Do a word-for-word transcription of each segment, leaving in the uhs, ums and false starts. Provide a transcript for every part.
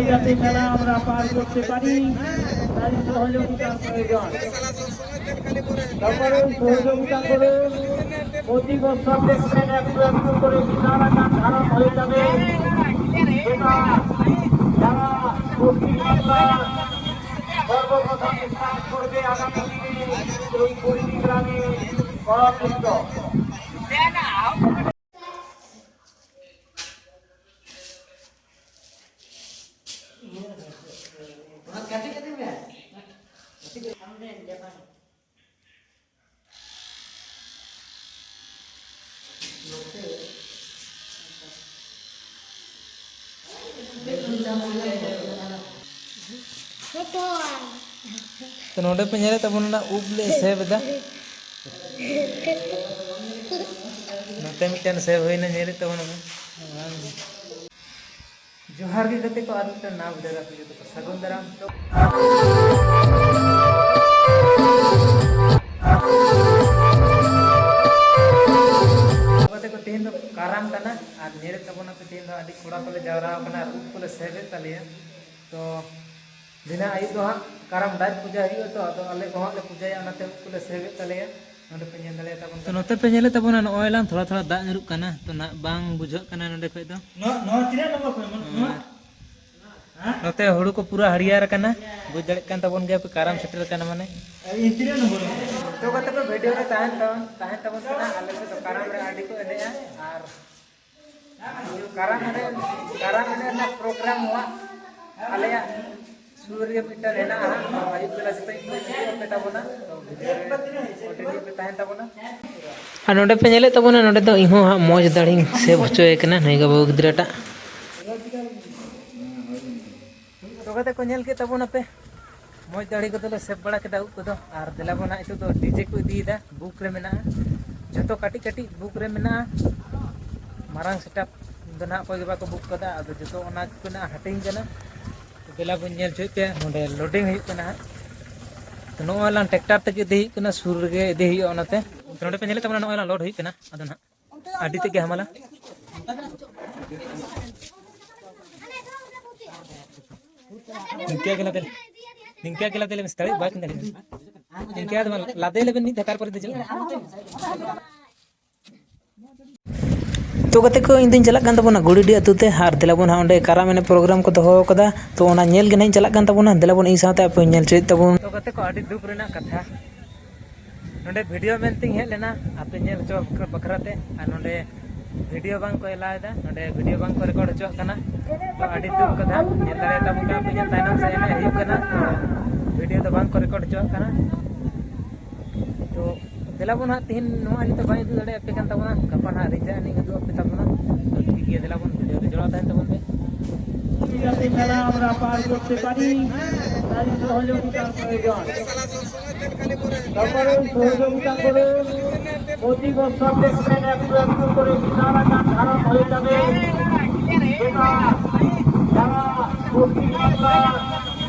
যাতে খেলা আমরা পার করতে পারি, তাই সহযোগিতার প্রয়োজন। সকলে সহযোগিতা করুন। প্রতি বছর দেখবেন একটু একটু করে বিশাল আকার ধারণ হয়ে যাবে, যেটা যারা দক্ষিণ বাংলার সর্বপ্রথম স্টার্ট করবে আগামী দিনে এই পল্লী গ্রামে করাবৃত্ত। ᱛᱚ ᱱᱚᱰᱮ ᱯᱮ ᱧᱮᱞᱮᱫ ᱛᱟᱵᱚᱱᱟ, ᱚᱱᱟ ᱩᱵ ᱞᱮ ᱥᱮᱵᱷ ᱮᱫᱟ᱾ ᱱᱚᱛᱮ ᱢᱤᱫᱴᱮᱱ ᱥᱮᱵᱷ ᱦᱩᱭᱱᱟ, ᱧᱮᱞᱮᱫ ᱛᱟᱵᱚᱱᱟ ᱯᱮ᱾ ᱡᱚᱦᱟᱨ ᱜᱮ ᱜᱟᱛᱮ ᱠᱚ, ᱟᱨ ᱢᱤᱫᱴᱮᱱ ᱱᱟᱣᱟ ᱵᱷᱤᱰᱤᱭᱳ ᱨᱮ ᱟᱯᱮ ᱡᱚᱛᱚ ᱠᱚ ᱥᱟᱹᱜᱩᱱ ᱫᱟᱨᱟᱢ᱾ ᱜᱟᱛᱮ ᱠᱚ, ᱛᱮᱦᱮᱧ ᱫᱚ ᱠᱟᱨᱟᱢ ᱠᱟᱱᱟ ᱟᱨ ᱧᱮᱞᱮᱫ ᱛᱟᱵᱚᱱᱟ ᱯᱮ, ᱛᱮᱦᱮᱧ ᱫᱚ ᱟᱹᱰᱤ ᱠᱚᱲᱟ ᱠᱚᱞᱮ ᱡᱟᱣᱨᱟ ᱟᱠᱟᱱᱟ ᱟᱨ ᱩᱵ ᱠᱚᱞᱮ ᱥᱮᱵᱷ ᱮᱫ ᱛᱟᱞᱮᱭᱟ᱾ ᱛᱚ ᱫᱷᱤᱱᱟᱹᱱ ᱟᱹᱭᱩᱵ ᱫᱚ ᱦᱟᱸᱜ ᱠᱟᱨᱟᱢ ᱰᱟᱡ ᱯᱩᱡᱟᱹ ᱦᱩᱭᱩᱜᱼᱟ, ᱛᱚ ᱟᱫᱚ ᱟᱞᱮ ᱠᱚᱦᱚᱸ ᱞᱮ ᱯᱩᱡᱟᱹᱭᱟ, ᱚᱱᱟᱛᱮ ᱩᱵ ᱠᱚᱞᱮ ᱥᱮᱵᱷ ᱮᱫ ᱛᱟᱞᱮᱭᱟ᱾ ᱱᱚᱰᱮ ᱯᱮ ᱧᱮᱞ ᱫᱟᱲᱮᱭᱟᱛᱟ ᱵᱚᱱ ᱛᱚ ᱠᱟᱱᱟ᱾ ᱱᱚᱛᱮ ᱯᱮ ᱧᱮᱞᱮᱫ ᱛᱟᱵᱚᱱᱟ, ᱱᱚᱜᱼᱚᱭ ᱞᱟᱝ ᱛᱷᱚᱲᱟ ᱛᱷᱚᱲᱟ ᱫᱟᱜ ᱧᱩᱨᱩᱜ ᱠᱟᱱᱟ, ᱛᱚ ᱱᱟᱜ ᱵᱟᱝ ᱵᱩᱡᱷᱟᱹᱜ ᱠᱟᱱᱟ ᱱᱚᱰᱮ ᱠᱷᱚᱡ ᱫᱚ᱾ ᱱᱚᱣᱟ, ᱱᱚᱣᱟ ᱛᱤᱱᱟᱹᱜ ᱱᱚᱢᱵᱚᱨ ᱠᱷᱚᱱ? ᱱᱚᱣᱟ? ᱱᱚᱣᱟ? ᱦᱮᱸ? ᱱᱚᱛᱮ ᱦᱩᱲᱩ ᱠᱚ ᱯᱩᱨᱟᱹ ᱦᱟᱹᱨᱭᱟᱹᱲ ᱟᱠᱟᱱᱟ, ᱵᱩᱡᱽ ᱫᱟᱲᱮᱭᱟᱜ ᱠᱟᱱ ᱛᱟᱵᱚᱱ ᱜᱮᱭᱟ ᱯᱮ, ᱠᱟᱨᱟᱢ ᱥᱮᱴᱮᱨ ᱟᱠᱟᱱᱟ ᱢᱟᱱᱮ᱾ ᱤᱧ ᱛᱤᱱᱟᱹᱜ ᱱᱚᱢᱵᱚᱨ ᱠᱷᱚᱱ? ᱛᱚ ᱜᱟᱛᱮ ᱠᱚ, ᱵᱷᱤᱰᱤᱭᱳ ᱨᱮ ᱛᱟᱦᱮᱱ ᱛᱟᱵᱚᱱ, ᱛᱟᱦᱮᱱ ᱛᱟᱵᱚᱱ ᱠᱟᱱᱟ᱾ ᱟᱞᱮ ᱥᱮᱫ ᱫᱚ ᱠᱟᱨᱟᱢ ᱨᱮ ᱟᱹᱰᱤ ᱠᱚ ᱮᱱᱮᱡᱼᱟ, ᱟᱨ ᱠᱟᱨᱟᱢ ᱮᱱᱮᱡ, ᱠᱟᱨᱟᱢ ᱮᱱᱮᱡ ᱨᱮᱱᱟᱜ ᱯᱨᱳᱜᱨᱟᱢ ᱱᱚᱣᱟ ᱟᱞᱮᱭᱟᱜ ᱥᱩᱨ ᱨᱮ ᱢᱤᱫᱴᱟᱝ ᱦᱮᱱᱟᱜᱼᱟ᱾ ᱟᱹᱭᱩᱵ ᱵᱮᱞᱟ ᱡᱚᱛᱚ ᱜᱮᱠᱚ ᱦᱤᱡᱩᱜ ᱯᱮ ᱛᱟᱵᱚᱱᱟ, ᱛᱚ ᱵᱷᱤᱰᱤᱭᱳ ᱨᱮ ᱠᱚᱱᱴᱤᱱᱤᱭᱩ ᱯᱮ ᱛᱟᱦᱮᱱ ᱛᱟᱵᱚᱱᱟ᱾ ᱟᱨ ᱱᱚᱰᱮ ᱯᱮ ᱧᱮᱞᱮᱫ ᱛᱟᱵᱚᱱᱟ, ᱱᱚᱰᱮ ᱫᱚ ᱤᱧᱦᱚᱸ ᱦᱟᱸᱜ ᱢᱚᱡᱽ ᱫᱟᱲᱮᱧ ᱥᱮᱵᱷ ᱦᱚᱪᱚᱭᱮ ᱠᱟᱱᱟ ᱱᱩᱭ ᱜᱚ ᱵᱟᱹᱵᱩ ᱜᱤᱫᱽᱨᱟᱹᱴᱟᱜ᱾ ᱛᱚ ᱜᱟᱛᱮ ᱠᱚ, ᱧᱮᱞ ᱠᱮᱫ ᱛᱟᱵᱚᱱᱟᱯᱮ, ᱢᱚᱡᱽ ᱫᱟᱲᱮ ᱠᱚᱫᱚᱞᱮ ᱥᱮᱵᱷ ᱵᱟᱲᱟ ᱠᱮᱫᱟ ᱩᱵ ᱠᱚᱫᱚ᱾ ᱟᱨ ᱫᱮᱞᱟ ᱵᱚᱱ ᱦᱟᱸᱜ, ᱱᱤᱛᱚᱜ ᱫᱚ ᱰᱤᱡᱮ ᱠᱚ ᱤᱫᱤᱭᱮᱫᱟ, ᱵᱩᱠ ᱨᱮ ᱢᱮᱱᱟᱜᱼᱟ, ᱡᱷᱚᱛᱚ ᱠᱟᱹᱴᱤᱡ ᱠᱟᱹᱴᱤᱡ ᱵᱩᱠ ᱨᱮ ᱢᱮᱱᱟᱜᱼᱟ᱾ ᱢᱟᱨᱟᱝ ᱥᱮᱴᱟᱯ ᱫᱚ ᱱᱟᱦᱟᱜ ᱚᱠᱚᱭ ᱜᱮ ᱵᱟᱠᱚ ᱵᱩᱠ ᱠᱟᱫᱟ, ᱟᱫᱚ ᱡᱷᱚᱛᱚ ᱚᱱᱟ ᱠᱚ ᱱᱟᱦᱟᱜ ᱦᱟᱹᱴᱤᱧ ᱠᱟᱱᱟ᱾ ᱫᱮᱞᱟ ᱵᱚᱱ ᱧᱮᱞ ᱦᱚᱪᱚᱭᱮᱫ ᱯᱮᱭᱟ, ᱱᱚᱰᱮ ᱞᱳᱰᱤᱝ ᱦᱩᱭᱩᱜ ᱠᱟᱱᱟ ᱦᱟᱸᱜ᱾ ᱛᱚ ᱱᱚᱜᱼᱚᱭ ᱞᱟᱝ ᱴᱨᱟᱠᱴᱟᱨ ᱛᱮᱜᱮ ᱤᱫᱤ ᱦᱩᱭᱩᱜ ᱠᱟᱱᱟ, ᱥᱩᱨ ᱨᱮᱜᱮ ᱤᱫᱤ ᱦᱩᱭᱩᱜᱼᱟ, ᱚᱱᱟᱛᱮ᱾ ᱛᱚ ᱱᱚᱰᱮ ᱯᱮ ᱧᱮᱞᱮᱫ ᱛᱟᱵᱚᱱᱟ, ᱱᱚᱜᱼᱚᱭ ᱞᱟᱝ ᱞᱳᱰ ᱦᱩᱭᱩᱜ ᱠᱟᱱᱟ, ᱟᱫᱚ ᱱᱟᱦᱟᱜ ᱟᱹᱰᱤ ᱛᱮᱫ ᱜᱮ ᱦᱟᱢᱟᱞᱟ᱾ ᱱᱤᱝᱠᱟᱹ ᱜᱮ ᱞᱟᱫᱮ, ᱱᱤᱝᱠᱟᱹ ᱜᱮ ᱞᱟᱫᱮ ᱞᱮ ᱢᱮᱥᱮ, ᱫᱟᱲᱮ ᱵᱟᱭ ᱠᱟᱱ ᱫᱟᱲᱮᱭᱟᱜᱼᱟ᱾ ᱱᱤᱝᱠᱟᱹ ᱫᱚ ᱵᱟᱝ, ᱞᱟᱫᱮ ᱞᱮᱵᱮᱱ ᱢᱤᱫ ᱫᱷᱟᱣ, ᱛᱟᱨᱯᱚᱨᱮ ᱫᱮᱡᱚᱜ᱾ ᱛᱚ ᱜᱟᱛᱮ ᱠᱚ, ᱤᱧ ᱫᱚᱧ ᱪᱟᱞᱟᱜ ᱠᱟᱱ ᱛᱟᱵᱚᱱᱟ ᱜᱩᱲᱤᱰᱤ ᱟᱹᱛᱩ ᱛᱮ, ᱟᱨ ᱫᱮᱞᱟ ᱵᱚᱱ ᱦᱟᱸᱜ ᱚᱸᱰᱮ ᱠᱟᱨᱟᱢ ᱮᱱᱮᱡ ᱯᱨᱳᱜᱨᱟᱢ ᱠᱚ ᱫᱚᱦᱚ ᱟᱠᱟᱫᱟ᱾ ᱛᱚ ᱚᱱᱟ ᱧᱮᱞ ᱜᱮ ᱱᱟᱦᱟᱜ ᱤᱧ ᱪᱟᱞᱟᱜ ᱠᱟᱱ ᱛᱟᱵᱚᱱᱟ, ᱫᱮᱞᱟ ᱵᱚᱱ ᱤᱧ ᱥᱟᱶᱛᱮ ᱟᱯᱮ ᱦᱚᱸ ᱧᱮᱞ ᱦᱚᱪᱚᱭᱮᱫ ᱛᱟᱵᱚᱱ᱾ ᱛᱚ ᱜᱟᱛᱮ ᱠᱚ, ᱟᱹᱰᱤ ᱫᱩᱠ ᱨᱮᱱᱟᱜ ᱠᱟᱛᱷᱟ, ᱱᱚᱰᱮ ᱵᱷᱤᱰᱤᱭᱳ ᱢᱮᱱᱛᱮᱧ ᱦᱮᱡ ᱞᱮᱱᱟ ᱟᱯᱮ ᱧᱮᱞ ᱦᱚᱪᱚ ᱵᱟᱠᱷᱨᱟ, ᱵᱟᱠᱷᱨᱟ ᱛᱮ, ᱟᱨ ᱱᱚᱰᱮ ᱵᱷᱤᱰᱤᱭᱳ ᱵᱟᱝ ᱠᱚ ᱮᱞᱟᱣ ᱮᱫᱟ, ᱱᱚᱰᱮ ᱵᱷᱤᱰᱤᱭᱳ ᱵᱟᱝ ᱠᱚ ᱨᱮᱠᱚᱨᱰ ᱦᱚᱪᱚᱣᱟᱜ ᱠᱟᱱᱟ᱾ ᱛᱚ ᱟᱹᱰᱤ ᱫᱩᱠ ᱠᱟᱛᱷᱟ, ᱧᱮᱞ ᱫᱟᱲᱮᱭᱟᱛᱟ ᱵᱚᱱ ᱠᱟᱱᱟ ᱯᱮ, ᱧᱮᱞ ᱛᱟᱭᱱᱚᱢ ᱥᱮᱫ ᱮᱱᱮᱡ ᱦᱩᱭᱩᱜ ᱠᱟᱱᱟ, ᱛᱚ ᱵᱷᱤᱰᱤᱭᱳ ᱫᱚ ᱵᱟᱝ ᱠᱚ ᱨᱮᱠᱚᱨᱰ ᱦᱚᱪᱚᱣᱟᱜ ᱠᱟᱱᱟ᱾ ᱛᱚ ᱫᱮᱞᱟ ᱵᱚᱱ ᱦᱟᱸᱜ, ᱛᱮᱦᱮᱧ ᱱᱚᱣᱟ ᱱᱤᱛᱚᱜ ᱵᱟᱹᱧ ᱩᱫᱩᱜ ᱫᱟᱲᱮᱭᱟᱯᱮ ᱠᱟᱱ ᱛᱟᱵᱚᱱᱟ, ᱜᱟᱯᱟ ᱱᱟᱦᱟᱜ ᱨᱤᱧᱡᱟ ᱮᱱᱮᱡ ᱩᱫᱩᱜ ᱟᱯᱮ ᱛᱟᱵᱚᱱᱟ᱾ ᱛᱚ ᱴᱷᱤᱠ ᱜᱮᱭᱟ, ᱫᱮᱞᱟ ᱵᱚᱱ ᱵᱷᱤᱰᱤᱭᱳ ᱨᱮ ᱡᱚᱲᱟᱣ ᱛᱟᱦᱮᱱ ᱛᱟᱵᱚᱱ ᱯᱮ᱾ যাতে খেলা আমরা পার করতে পারি, তাই সহযোগিতার প্রয়োজন। সকলেই সহযোগিতা করুন। প্রতি বছর দেখবেন একটু একটু করে বিশাল আকার ধারণ হয়ে যাবে। যেটা যারা পশ্চিমবাংলার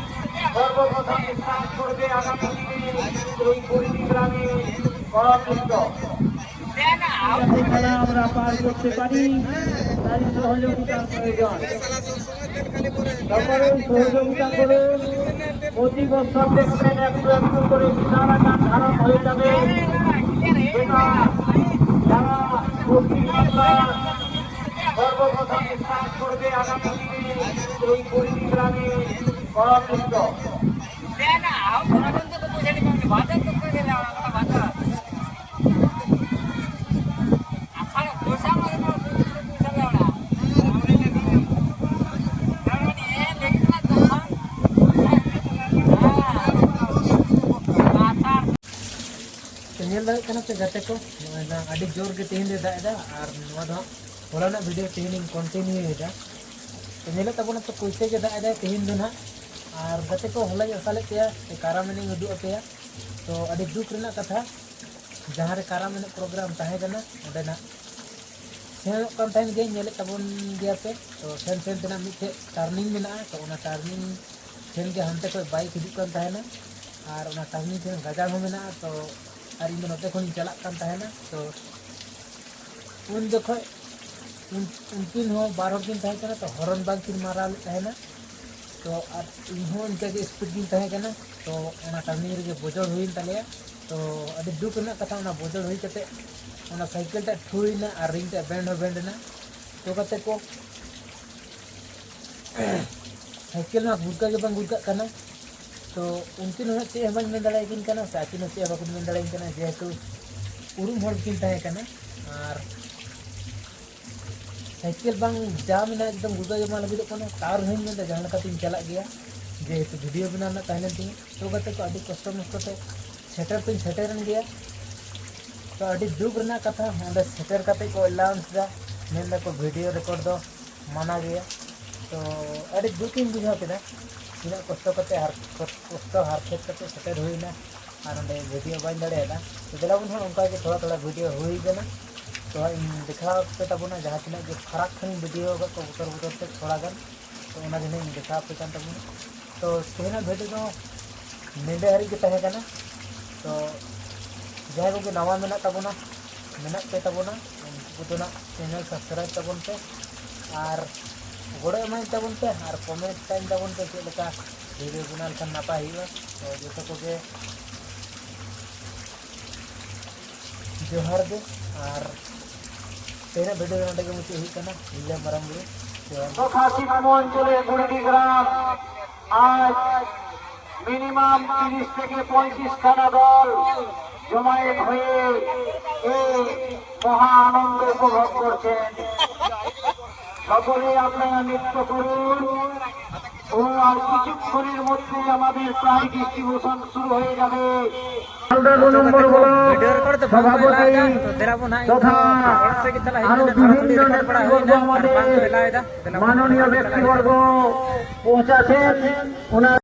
সর্বপ্রথম স্থান করবে আগামী দিনে এই কুড়ি গ্রামে করাবৃত্ত। যাতে খেলা আমরা পার করতে পারি, তাই সহযোগিতার প্রয়োজন। সকলেই সহযোগিতা করুন। প্রতি বছর দেখবেন একটু একটু করে বিশাল আকার ধারণ হয়ে যাবে। যেটা যারা পশ্চিমবাংলার সর্বপ্রথম স্থান করবে আগামী দিনে এই কুড়ি গ্রামে করাবৃত্ত। ᱛᱚ ᱧᱮᱞ ᱫᱟᱲᱮᱭᱟᱜ ᱠᱟᱱᱟ ᱯᱮ ᱜᱟᱛᱮ ᱠᱚ, ᱱᱚᱜᱼᱚᱭ ᱱᱟᱜ ᱟᱹᱰᱤ ᱡᱳᱨ ᱜᱮ ᱛᱮᱦᱮᱧ ᱫᱚᱭ ᱫᱟᱜ ᱮᱫᱟ, ᱟᱨ ᱱᱚᱣᱟ ᱫᱚ ᱦᱟᱸᱜ ᱦᱚᱞᱟᱱᱟᱜ ᱵᱷᱤᱰᱤᱭᱳ ᱛᱮᱦᱮᱧ ᱤᱧ ᱠᱚᱱᱴᱤᱱᱤᱭᱩᱭᱮᱫᱟ᱾ ᱛᱚ ᱧᱮᱞᱚᱜ ᱛᱟᱵᱚᱱᱟ ᱛᱚ ᱠᱚᱭᱛᱮ ᱜᱮ ᱫᱟᱜ ᱮᱫᱟᱭ ᱛᱮᱦᱮᱧ ᱫᱚ ᱱᱟᱜ᱾ ᱟᱨ ᱜᱟᱛᱮ ᱠᱚ, ᱦᱚᱞᱟᱧ ᱟᱥᱟ ᱞᱮᱫ ᱯᱮᱭᱟ ᱡᱮ ᱠᱟᱨᱟᱢ ᱮᱱᱮᱡ ᱤᱧ ᱩᱫᱩᱜ ᱟᱯᱮᱭᱟ, ᱛᱚ ᱟᱹᱰᱤ ᱫᱩᱠ ᱨᱮᱱᱟᱜ ᱠᱟᱛᱷᱟ, ᱡᱟᱦᱟᱸ ᱨᱮ ᱠᱟᱨᱟᱢ ᱮᱱᱮᱡ ᱯᱨᱳᱜᱨᱟᱢ ᱛᱟᱦᱮᱸ ᱠᱟᱱᱟ, ᱚᱸᱰᱮ ᱱᱟᱜ ᱥᱮᱱᱚᱜ ᱠᱟᱱ ᱛᱟᱦᱮᱱ ᱜᱮᱭᱟᱧ, ᱧᱮᱞᱮᱫ ᱛᱟᱵᱚᱱ ᱜᱮᱭᱟ ᱯᱮ᱾ ᱛᱚ ᱥᱮᱱ ᱥᱮᱱ ᱛᱮᱱᱟᱜ ᱢᱤᱫᱴᱷᱮᱡ ᱴᱟᱨᱱᱤᱝ ᱢᱮᱱᱟᱜᱼᱟ, ᱛᱚ ᱚᱱᱟ ᱴᱟᱨᱱᱤᱝ ᱴᱷᱮᱱ ᱜᱮ ᱦᱟᱱᱛᱮ ᱠᱷᱚᱡ ᱵᱟᱭᱤᱠ ᱦᱤᱡᱩᱜ ᱠᱟᱱ ᱛᱟᱦᱮᱱᱟ, ᱟᱨ ᱚᱱᱟ ᱴᱟᱨᱱᱤᱝ ᱴᱷᱮᱱ ᱜᱟᱡᱟᱲ ᱦᱚᱸ ᱢᱮᱱᱟᱜᱼᱟ᱾ ᱛᱚ ᱟᱨ ᱤᱧ ᱫᱚ ᱱᱚᱛᱮ ᱠᱷᱚᱱᱤᱧ ᱪᱟᱞᱟᱜ ᱠᱟᱱ ᱛᱟᱦᱮᱱᱟ᱾ ᱛᱚ ᱩᱱ ᱡᱚᱠᱷᱚᱡ ᱩᱱ-, ᱩᱱᱠᱤᱱ ᱦᱚᱸ ᱵᱟᱨ ᱦᱚᱲ ᱠᱤᱱ ᱛᱟᱦᱮᱸ ᱠᱟᱱᱟ, ᱛᱚ ᱦᱚᱨᱚᱱ ᱵᱟᱝ ᱠᱤᱱ ᱢᱟᱨᱟᱣ ᱞᱮᱫ ᱛᱟᱦᱮᱱᱟ᱾ ᱛᱚ ᱟᱨ ᱤᱧ ᱦᱚᱸ ᱤᱱᱠᱟᱹ ᱜᱮ ᱥᱯᱤᱰ ᱜᱤᱧ ᱛᱟᱦᱮᱸ ᱠᱟᱱᱟ᱾ ᱛᱚ ᱚᱱᱟ ᱴᱟᱨᱱᱤᱝ ᱨᱮᱜᱮ ᱵᱚᱡᱚᱲ ᱦᱩᱭᱮᱱ ᱛᱟᱞᱮᱭᱟ᱾ ᱛᱚ ᱟᱹᱰᱤ ᱫᱩᱠ ᱨᱮᱱᱟᱜ ᱠᱟᱛᱷᱟ, ᱚᱱᱟ ᱵᱚᱡᱚᱲ ᱦᱩᱭ ᱠᱟᱛᱮ ᱚᱱᱟ ᱥᱟᱭᱠᱮᱞ ᱴᱟᱜ ᱴᱷᱩᱭᱮᱱᱟ ᱟᱨ ᱨᱤᱝ ᱴᱟᱜ ᱵᱮᱱᱰ ᱦᱚᱸ ᱵᱮᱱᱰ ᱮᱱᱟ᱾ ᱛᱚ ᱠᱟᱛᱮ ᱠᱚ ᱥᱟᱭᱠᱮᱞ ᱢᱟ ᱜᱩᱲᱠᱟ ᱜᱮ ᱵᱟᱝ ᱜᱩᱲᱠᱟᱜ ᱠᱟᱱᱟ᱾ ᱛᱚ ᱩᱱᱠᱤᱱ ᱦᱚᱸ ᱪᱮᱫ ᱦᱚᱸ ᱵᱟᱹᱧ ᱢᱮᱱ ᱫᱟᱲᱮᱭᱟᱠᱤᱱ ᱠᱟᱱᱟ, ᱥᱮ ᱟᱹᱠᱤᱱ ᱦᱚᱸ ᱪᱮᱫ ᱦᱚᱸ ᱵᱟᱹᱠᱤᱱ ᱢᱮᱱ ᱫᱟᱲᱮᱭᱟᱹᱧ ᱠᱟᱱᱟ, ᱡᱮᱦᱮᱛᱩ ᱩᱨᱩᱢ ᱦᱚᱲ ᱠᱤᱱ ᱛᱟᱦᱮᱸ ᱠᱟᱱᱟ᱾ ᱟᱨ ᱥᱟᱭᱠᱮᱞ ᱵᱟᱝ ᱡᱟᱢ ᱮᱱᱟ, ᱮᱠᱫᱚᱢ ᱜᱩᱲᱠᱟ ᱜᱮ ᱵᱟᱝ ᱞᱟᱹᱜᱤᱫᱚᱜ ᱠᱟᱱᱟ᱾ ᱛᱟᱣ ᱨᱮᱦᱚᱸᱧ ᱢᱮᱱᱫᱟ ᱡᱟᱦᱟᱸ ᱞᱮᱠᱟᱛᱤᱧ ᱪᱟᱞᱟᱜ ᱜᱮᱭᱟ, ᱡᱮᱦᱮᱛᱩ ᱵᱷᱤᱰᱤᱭᱳ ᱵᱮᱱᱟᱣ ᱨᱮᱱᱟᱜ ᱛᱟᱦᱮᱸ ᱞᱮᱱ ᱛᱤᱧᱟᱹ᱾ ᱛᱚ ᱜᱟᱛᱮ ᱠᱚ, ᱟᱹᱰᱤ ᱠᱚᱥᱴᱚ ᱢᱚᱥᱴᱚ ᱛᱮ ᱥᱮᱴᱮᱨ ᱛᱚᱧ ᱥᱮᱴᱮᱨᱮᱱ ᱜᱮᱭᱟ᱾ ᱛᱚ ᱟᱹᱰᱤ ᱫᱩᱠ ᱨᱮᱱᱟᱜ ᱠᱟᱛᱷᱟ, ᱚᱸᱰᱮ ᱥᱮᱴᱮᱨ ᱠᱟᱛᱮ ᱠᱚ ᱮᱞᱟᱣᱩᱱᱥ ᱮᱫᱟ, ᱢᱮᱱ ᱫᱟᱠᱚ ᱵᱷᱤᱰᱤᱭᱳ ᱨᱮᱠᱚᱨᱰ ᱫᱚ ᱢᱟᱱᱟ ᱜᱮᱭᱟ᱾ ᱛᱚ ᱟᱹᱰᱤ ᱫᱩᱠ ᱤᱧ ᱵᱩᱡᱷᱟᱹᱣ ᱠᱮᱫᱟ, ᱛᱤᱱᱟᱹᱜ ᱠᱚᱥᱴᱚ ᱠᱟᱛᱮ ᱦᱟᱨ-, ᱠᱚᱥᱴᱚ ᱦᱟᱨᱠᱮᱛ ᱠᱟᱛᱮ ᱥᱮᱴᱮᱨ ᱦᱩᱭᱱᱟ᱾ ᱟᱨ ᱚᱸᱰᱮ ᱵᱷᱤᱰᱤᱭᱳ ᱵᱟᱹᱧ ᱫᱟᱲᱮᱭᱟᱫᱟ᱾ ᱛᱚ ᱫᱮᱞᱟ ᱵᱚᱱ ᱦᱟᱸᱜ ᱚᱱᱠᱟ ᱜᱮ ᱛᱷᱚᱲᱟ ᱛᱷᱚᱲᱟ ᱵᱷᱤᱰᱤᱭᱳ ᱦᱩᱭ ᱠᱟᱱᱟ᱾ ᱛᱚ ᱦᱟᱸᱜ ᱤᱧ ᱫᱮᱠᱷᱟᱣ ᱟᱯᱮ ᱛᱟᱵᱚᱱᱟ, ᱡᱟᱦᱟᱸ ᱛᱤᱱᱟᱹᱜ ᱜᱮ ᱯᱷᱟᱨᱟᱠ ᱠᱷᱚᱱᱤᱧ ᱵᱷᱤᱰᱤᱭᱳ ᱟᱠᱟᱫ ᱠᱚᱣᱟ ᱵᱚᱛᱚᱨ ᱵᱚᱛᱚᱨ ᱛᱮ ᱛᱷᱚᱲᱟ ᱜᱟᱱ᱾ ᱛᱚ ᱚᱱᱟ ᱜᱮ ᱦᱟᱸᱜ ᱤᱧ ᱫᱮᱠᱷᱟᱣ ᱟᱯᱮ ᱠᱟᱱ ᱛᱟᱵᱚᱱᱟ᱾ ᱛᱚ ᱛᱮᱦᱮᱧᱟᱜ ᱵᱷᱤᱰᱤᱭᱳ ᱫᱚ ᱱᱮᱰᱮ ᱦᱟᱹᱨᱤᱡ ᱜᱮ ᱛᱟᱦᱮᱸ ᱠᱟᱱᱟ᱾ ᱛᱚ ᱡᱟᱦᱟᱸᱭ ᱠᱚᱜᱮ ᱱᱟᱣᱟ ᱢᱮᱱᱟᱜ ᱛᱟᱵᱚᱱᱟ, ᱢᱮᱱᱟᱜ ᱯᱮ ᱛᱟᱵᱚᱱᱟ, ᱩᱱᱠᱩ ᱠᱚᱫᱚ ᱱᱟᱜ ᱪᱮᱱᱮᱞ ᱥᱟᱵᱥᱠᱨᱟᱭᱤᱵᱽ ᱛᱟᱵᱚᱱ ᱯᱮ ᱟᱨ ᱜᱚᱲᱚ ᱮᱢᱟᱹᱧ ᱛᱟᱵᱚᱱ ᱯᱮ ᱟᱨ ᱠᱚᱢᱮᱱᱴ ᱛᱟᱹᱧ ᱛᱟᱵᱚᱱ ᱯᱮ ᱪᱮᱫ ᱞᱮᱠᱟ ᱵᱷᱤᱰᱤᱭᱳ ᱵᱮᱱᱟᱣ ᱞᱮᱠᱷᱟᱱ ᱱᱟᱯᱟᱭ ᱦᱩᱭᱩᱜᱼᱟ᱾ ᱛᱚ ᱡᱚᱛᱚ ᱠᱚᱜᱮ ᱡᱚᱦᱟᱨ ᱜᱮ᱾ ᱟᱨ ᱛᱮᱦᱮᱧᱟᱜ ᱵᱷᱤᱰᱤᱭᱳ ᱫᱚ ᱱᱚᱰᱮ ᱜᱮ ᱢᱩᱪᱟᱹᱫ ᱦᱩᱭᱩᱜ ᱠᱟᱱᱟ᱾ ᱤᱧ ᱞᱮ ᱢᱟᱨᱟᱝ ᱵᱩᱨᱩ ᱡᱚᱦᱟᱨ ᱜᱮ᱾ তথা শিবমঞ্চলে গুড়িডি গ্রাম আজ মিনিমাম তিরিশ থেকে পঁয়ত্রিশ খানা দল জমায়েত হয়ে এই মহা আনন্দ উপভোগ করছেন। সকলেই আপনারা নৃত্য করুন। ও আর কিছুক্ষণের মধ্যে আমাদের প্রাইজ ডিস্ট্রিবিউশন শুরু হয়ে যাবে। পনেরো নম্বর ব্লক ভিডিও রেকর্ড তো বন্ধ হয়ে সভাপতি যায় না, তো দেরাবো না, তথা অড়াগ সেদ ᱜᱮ ᱪᱟᱞᱟᱜ ᱟᱨᱚ ᱦᱩᱭᱩᱜ ᱠᱟᱱᱟ, ᱛᱷᱚᱲᱟ বিভিন্ন ᱛᱷᱚᱲᱤ ᱨᱮᱠᱚᱨᱰ ᱵᱟᱲᱟ ᱱᱮᱛৃᱵᱚᱨᱜᱚ ᱦᱩᱭᱱᱟ, ᱟᱨ আমাদের ᱵᱟᱝ ᱠᱚ ᱮᱞᱟᱣ ᱮᱫᱟ᱾ ᱫᱮᱞᱟ ᱵᱚᱱ ᱢᱟᱱᱚᱱᱤᱭᱚ ᱪᱟᱞᱟᱜ ᱦᱩᱭᱩᱜ ᱠᱟᱱᱟ᱾ ব্যক্তিবর্গ ᱯᱚᱸᱪᱟᱥᱮᱱ, ᱚᱱᱟ